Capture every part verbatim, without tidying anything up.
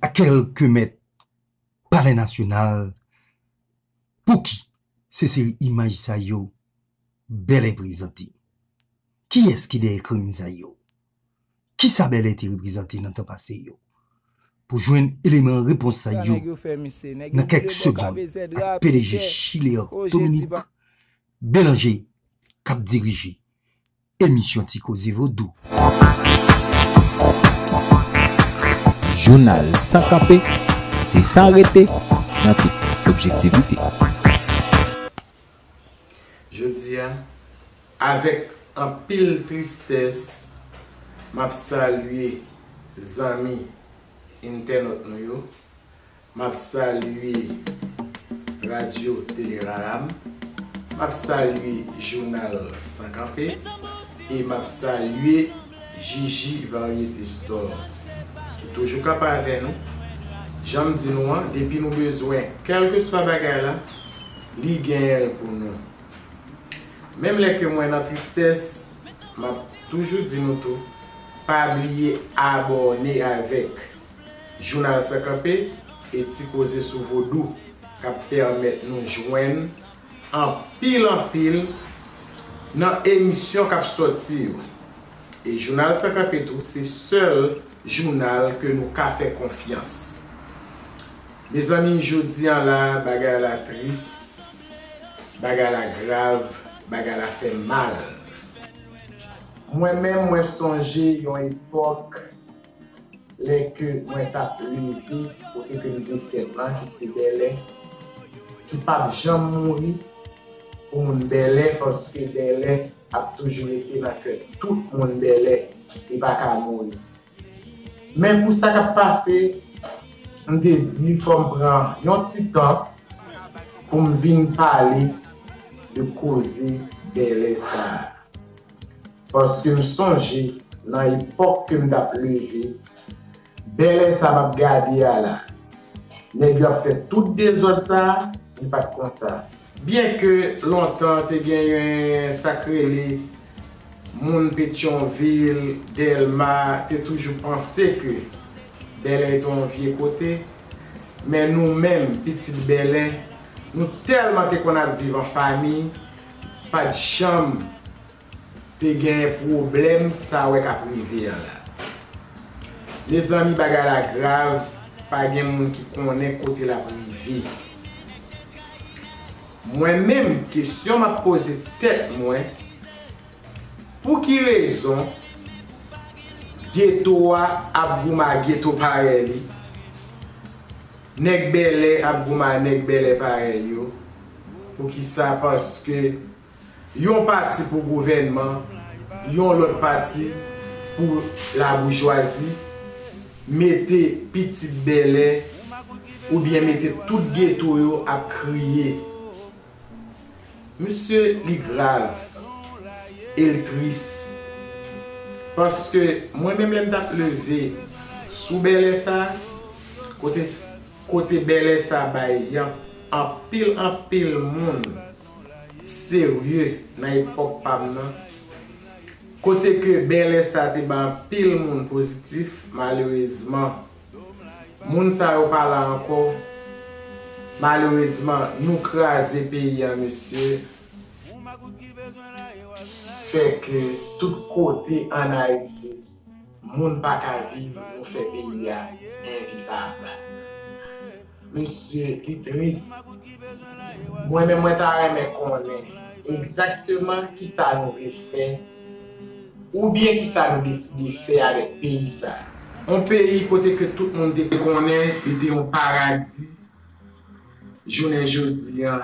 a kèlke mèt Palè Nasyonal, pou ki se seri imaj sa yo Bèlè prezante? Kiyès ki dèyè krim sa yo? Kisa Bèlè te reprezante nan tan pase yo? Pou jwenn eleman repons sa yo nan kèk segonn ak P D G Chilean Dominique Bélanger k ap dirije emisyon Ti Koze Vodou. Jounal San Kanpe, se san rete nan tout objektivite. Jodi a, avèk anpil tristès, m ap salye zanmi entènòt nou yo, m ap salye Radyo Tele Ralam, m ap salye Jounal San Kanpe e m ap salye Jiji Variété Store ki toujou kanpe avè nou. Jan m di nou an, depi nou bezwen kèlkeswa bagay la, li genyen l pou nou. Menm lè ke mwen nan tristès, m ap toujou di nou tou, pa bliye abòne avèk Jounal San Kanpe e Ti Koze sou Vodou k ap pèmèt nou jwenn anpil anpil nan emisyon k ap sòti yo. E Jounal San Kanpe tou, se sèl jounal ke nou ka fè konfyans. Mezanmi, jodi a la, bagay la tris, bagay la grav, bagay la fè mal. Mwen menm, mwen sonje yon epòk lè ke mwen t ap leve kote ke m te fèt la, ki se Bèlè, ki p ap janm mouri pou moun Bèlè, paske Bèlè ap toujou rete nan kè tout moun Bèlè, li pa ka mouri. Men pou sa k ap pase, m te di fò m pran yon ti tan pou m vin pale de koze Bèlè sa a. Paske m sonje nan epòk ke m t ap leve, Bèlè sa m ap gade a la, nèg yo ap fè tout dezòd sa a, li pa t konsa. Byenke lontan te genyen sa k rele moun Petyonvil, Dèlma te toujou panse ke Bèlè te yon vye kote, men nou menm, pitit Bèlè, nou tèlman te konn ap viv an fanmi, pa t janm te gen pwoblèm sa w wè k ap rive an la. Mezanmi, bagay la grav, pa gen moun ki konnen kote l ap rive. Mwen menm, kesyon m ap poze tèt mwen, pou ki rezon geto a ap goumen ak geto parèy li? Nèg Bèlè ap goumen ak nèg Bèlè parèy yo? Poukisa? Paske yon pati pou gouvènman, yon lòt pati pou laboujwazi, mete pitit Bèlè oubyen mete tout geto yo ap kriye. Mesye, li grav e l tris. Paske mwen menm lè m t ap leve sou Bèlè sa, kote, kote Bèlè sa bay anpil, anpil moun serye nan epòk pa m nan, kote ke Bèlè sa te bay anpil moun pozitif, malerezman, moun sa yo pa la ankò. Malerezman, nou kraze peyi a, mesye. Fè ke tout kote ann Ayiti, moun pa ka viv, nou fè peyi a envivab. Mesye, li tris. Mwen menm, mwen ta renmen konnen egzakteman kisa nou vle fè, oubyen kisa nou deside fè avèk peyi sa. Yon peyi kote ke tout moun te konnen li te yon paradi, jounen jodi a,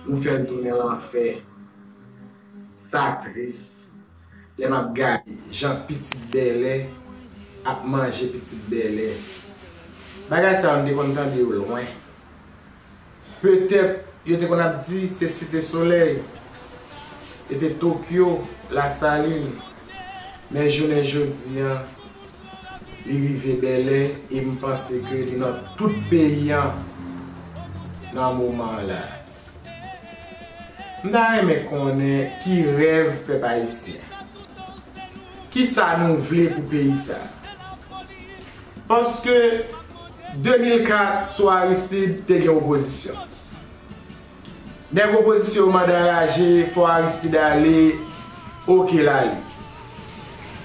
nou fè l tounen lanfè. Sa tris. Lè m ap gade jan pitit Bèlè ap manje pitit Bèlè. Bagay sa yo, m te konn tande yo lwen. Petèt, yo te konn ap di se Site Solèy, e te Tokyo, Lasalin. Men jounen jodi a, li rive Bèlè, e m panse ke li nan tout peyi a nan moman an la. M ta renmen konnen ki rèv pèp ayisyen. Kisa nou vle pou peyi sa? Paske De mil kat, sou Aristide, te gen opozisyon. Nèg opozisyon yo mande anraje, fò Aristide ale, oke l ale.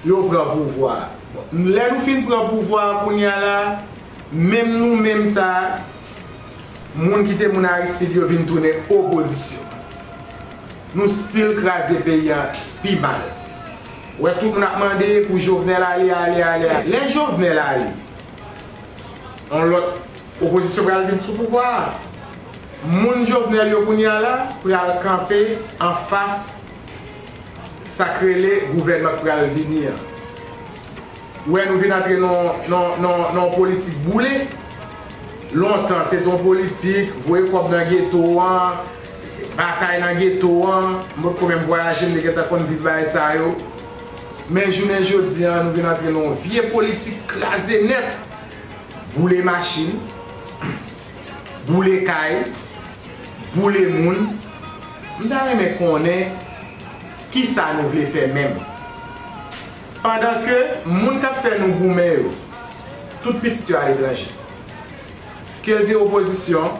Yo pran pouvwa a. Bon, lè nou fin pran pouvwa a kounye a la, menm nou menm sa a, moun ki te moun Aristide yo vin tounen opozisyon. Nou still kraze peyi a pi mal. Ou wè tout moun ap mande pou Jovenel ale, ale, ale, ale. Lè Jovenel ale, yon lòt opozisyon pral vin sou pouvwa a. Moun Jovenel yo kounye a la pral kanpe anfas sa k rele gouvènman k pral vini an. Ou wè nou vin antre nan, nan, nan, nan yon politik boule. Lontan, se te yon politik, voye kòb nan geto an, batay nan geto an. M potko menm vwayaje, m te gentan konn viv bagay sa yo. Men jounen jodi an, nou vin antre nan yon vye politik kraze nèt. Boule machin, boule kay, boule moun. M ta renmen konnen kisa nou vle fè menm. Pandan ke moun k ap fè nou goumen yo, tout pitit yo aletranje. Ke l te opozisyon,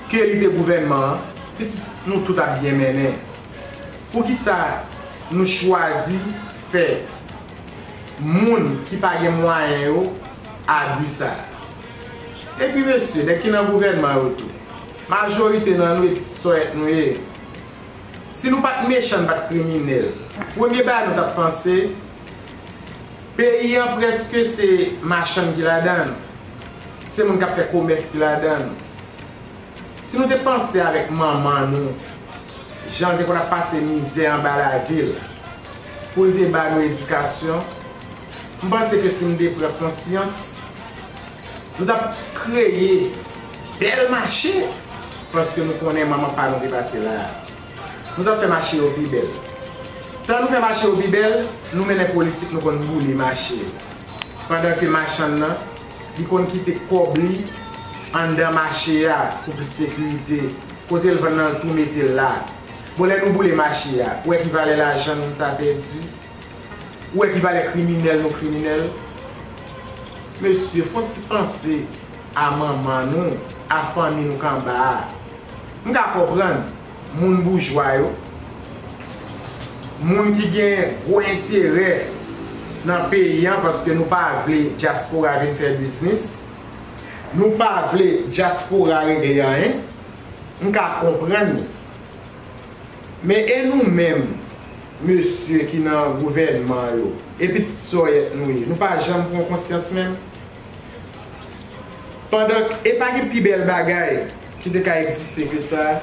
ke li te gouvènman an, pitit nou tout ap byen mennen. Poukisa nou chwazi fè moun ki pa gen mwayen yo abi sa a? Epi mesye, nèg ki nan gouvènman yo tou, majorite nan nou e pitit sòyèt nou ye. Si nou pa t mechan, n pa t kriminèl, premye bagay nou t ap panse, peyi an prèske se machann ki ladan l, se moun k ap fè komès ki ladan l. Si nou te panse avèk manman nou, jan l te konn ap pase mizè anba lavil, pou l te ba nou edikasyon, m panse ke si nou te pran konsyans, nou t ap kreye bèl mache, paske nou konnen manman pa nou te pase la a. Nou t ap fè mache yo pi bèl. Tan nou fè mache yo pi bèl, nou mennen politik, nou konn boule mache yo. Pandan ke machann nan, li konn kite kòb li anndan mache a pou plis sekirite. Kote l vann nan, l tou mete l la. Bon, lè nou boule mache a, ou wè ki valè lajan nou sa pèdi? Ou wè ki valè kriminèl nou kriminèl? Mesye, fò n ti panse a manman nou, a fanmi nou k anba a. M ka konprann moun boujwa yo, moun ki gen gwo enterè nan peyi an, paske nou pa vle dyaspora vin fè biznis, nou pa vle dyaspora regle anyen, m ka konprann li. Men e nou menm, mesye ki nan gouvènman yo, e pitit sòyèt nou ye, nou pa janm pran konsyans menm? Pandan k-, e pa gen pi bèl bagay ki te ka egziste ke sa,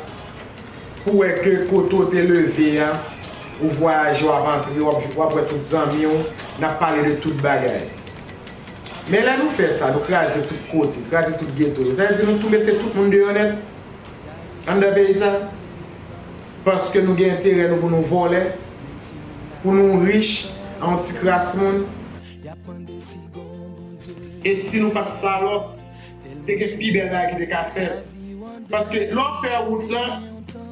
pou wè ke kote w te leve a, ou vwayaje, w ap antre, w ap, w ap wè tout zanmi w, n ap pale de tout bagay. Men lè nou fè sa, nou kraze tout kote, kraze tout geto yo, sa vle di nou tou mete tout moun deyò nèt anndan peyi sa, paske nou gen enterè nou pou nou vòlè, pou nou rich, a yon ti kras moun. E si nou pa t salòp, te gen pi bèl bagay ki te ka fèt. Paske lè w fè wout lan,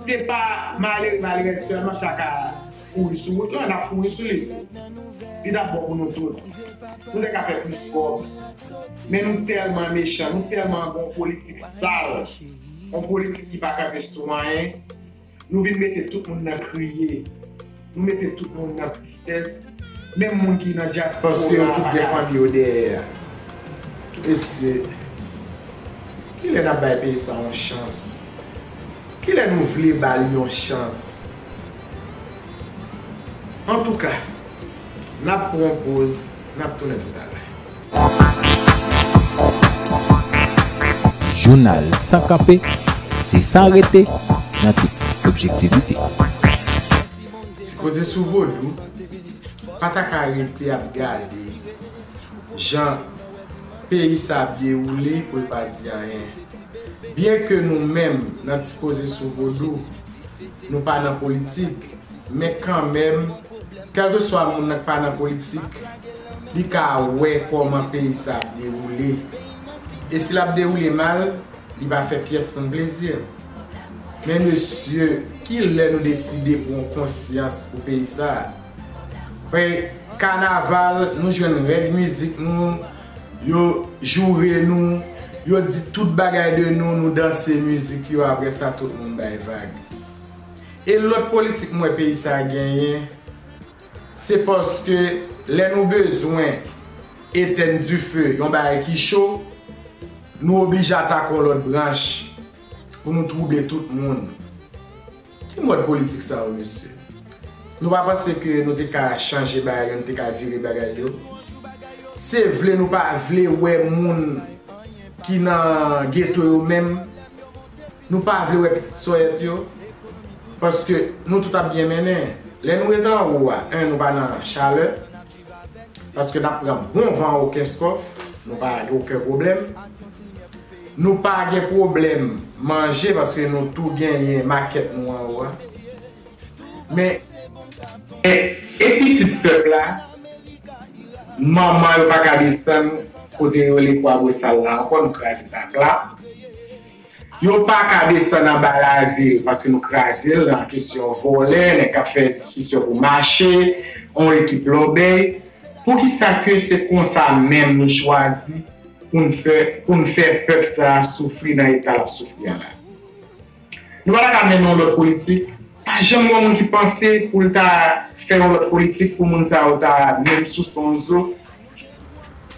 se pa malere, malerèz sèlman sa ka kouri sou wout lan, n ap kouri sou li. Li t ap bon pou nou tout. Nou te ka fè plis kòb. Men nou tèlman mechan, nou tèlman gen yon politik sal, yon politik ki pa kanpe sou anyen. Nou vin mete tout moun nan kriye. Nou mete tout moun nan tristès. Menm moun ki nan dyaspora. Paske yo tout gen fanmi yo dèyè a. Mesye, kilè n ap bay peyi sa yon chans? Kilè nou vle ba l yon chans? Antouka, n ap pran yon poz, n ap tounen toutalè. Jounal San Kanpe, se san rete nan tout objektivite. Ti Koze sou Vodou pa ta ka rete ap gade jan peyi sa ap dewoule pou l pa di anyen. Byenke nou menm, nan Ti Koze sou Vodou, nou pa nan politik, men kanmenm, kèlkeswa moun nan k pa nan politik, li ka wè kòman peyi sa ap dewoule. E si l ap dewoule mal, li pa fè pyès moun plezi. Men mesye, kilè nou deside pran konsyans pou peyi sa? Paske kanaval, nou jwenn règ mizik nou, Yo joure nou, yo di tout bagay de nou, nou danse mizik yo, apre sa tout moun bay vag. E lòt politik m wè peyi sa a genyen, se paske lè nou bezwen etèn dife, yon bagay ki cho, nou oblije atake yon lòt branch pou nou twouble tout moun. Ki mòd politik sa yo, mesye? Nou pa panse ke nou te ka chanje bagay yo, nou te ka vire bagay yo? Se vle nou pa vle wè moun ki nan geto yo menm, nou pa vle wè pitit sòyèt yo, paske nou tout ap byen mennen. Lè nou ret anwo a, en, nou pa nan chalè, paske n ap pran bon van o Kenskòf, nou pa gen okenn pwoblèm. Nou pa gen pwoblèm manje, paske nou tou genyen makèt nou anwo a. Men, e, e pitit pèp la, manman yo pa ka desann kote yo rele Kwabosal la ankò, nou kraze sa pla. Yo pa ka desann anba lavil paske nou kraze l nan kesyon vòlè, nèg k ap fè diskisyon pou mache, yon ekip lòbèy. Poukisa ke se konsa menm nou chwazi pou n fè, pou n fè pèp sa a soufri nan eta l ap soufri an la? Nou pa ta ka mennen yon lòt politik? Pa janm gen yon moun ki panse pou l ta fè yon lòt politik pou moun sa yo ta menm souse yon zo?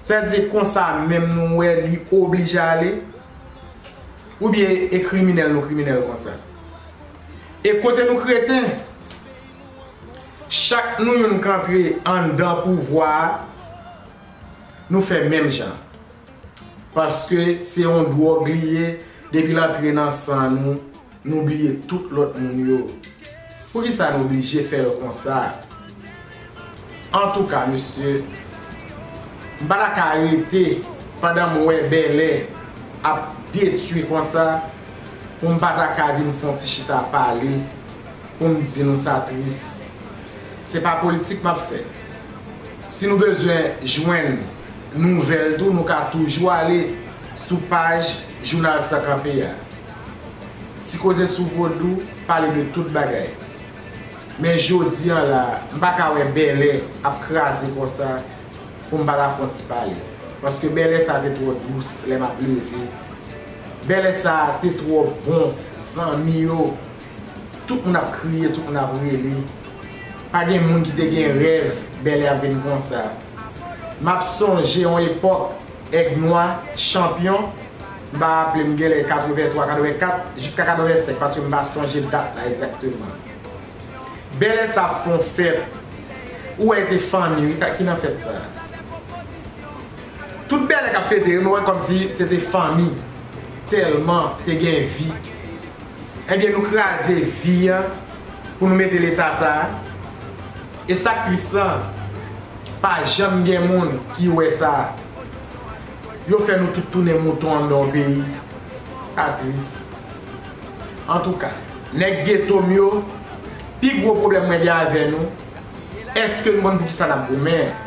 Sa di konsa menm nou wè li oblije ale? Oubyen e kriminèl nou kriminèl konsa? E kote nou kreten, chak nou youn k antre anndan pouvwa a, nou fè menm jan. Paske se yon dwòg li ye, depi l antre nan san nou, nou bliye tout lòt moun yo. Poukisa nou oblije fè l konsa? Antouka, mesye, m pa ta ka rete pandan m wè bèlè ap detwi konsa, pou m pa ta ka vin fè yon ti chita pale, pou m di nou sa tris. Se pa politik m ap fè. Si nou bezwen jwenn nouvèl tou, nou ka toujou ale sou paj Jounal San Kanpe a. Ti koze sou vodou, pale de tout bagay. Men jodi an la, m pa ka wè bèlè ap kraze konsa pou m pa ta fè yon ti pale. Paske bèlè sa te twò dous lè m ap leve. Bèlè sa te twò bon, zanmi yo. Tout moun ap kriye, tout moun ap rele. Pa gen moun ki te gen rèv bèlè ap vin konsa. M ap sonje yon epòk, Èg Nwa, Chanpyon, m pa raple m genlè katrevenntwa, katrevenkat, jiska katrevensenk, paske m pa sonje dat la egzakteman. Bèlè sa ap fè yon fèt. Ou wè, te fanmi, wi, ki nan fèt sa. Tout bèlè k ap fete, nou wè kòmsi se te fanmi. Tèlman te gen vi. Ebyen, nou kraze vi a pou nou mete leta sa a. E sa k tris lan, pa janm gen moun ki wè sa. Yo fè nou tout tounen mouton anndan yon peyi. Sa tris. Antouka, nèg geto m yo, pi gwo pwoblèm mwen gen avè nou, èske n konn poukisa n ap goumen?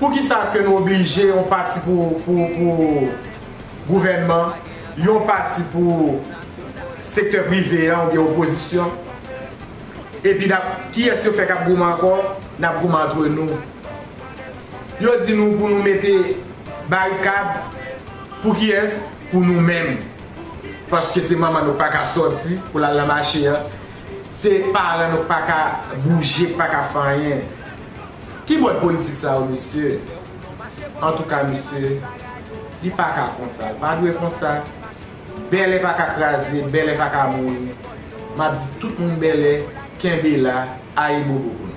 Poukisa ke nou oblije yon pati pou, pou, pou gouvènman, yon pati pou sektè prive a oubyen opozisyon? Epi n ap, kiyès yo fè k ap goumen ankò? N ap goumen antre nou. Yo di nou pou nou mete barikad pou kiyès? Pou nou menm. Paske se manman nou k pa ka sòti pou l al nan mache a. Se paran nou k pa ka bouje, k pa ka fè anyen. Ki mòd politik sa yo, mesye? Antouka, mesye, li pa ka konsa. Li pa dwe konsa. Bèlè pa ka kraze, bèlè pa ka mouri. M ap di tout moun bèlè, kenbe la, ayibobo pou nou.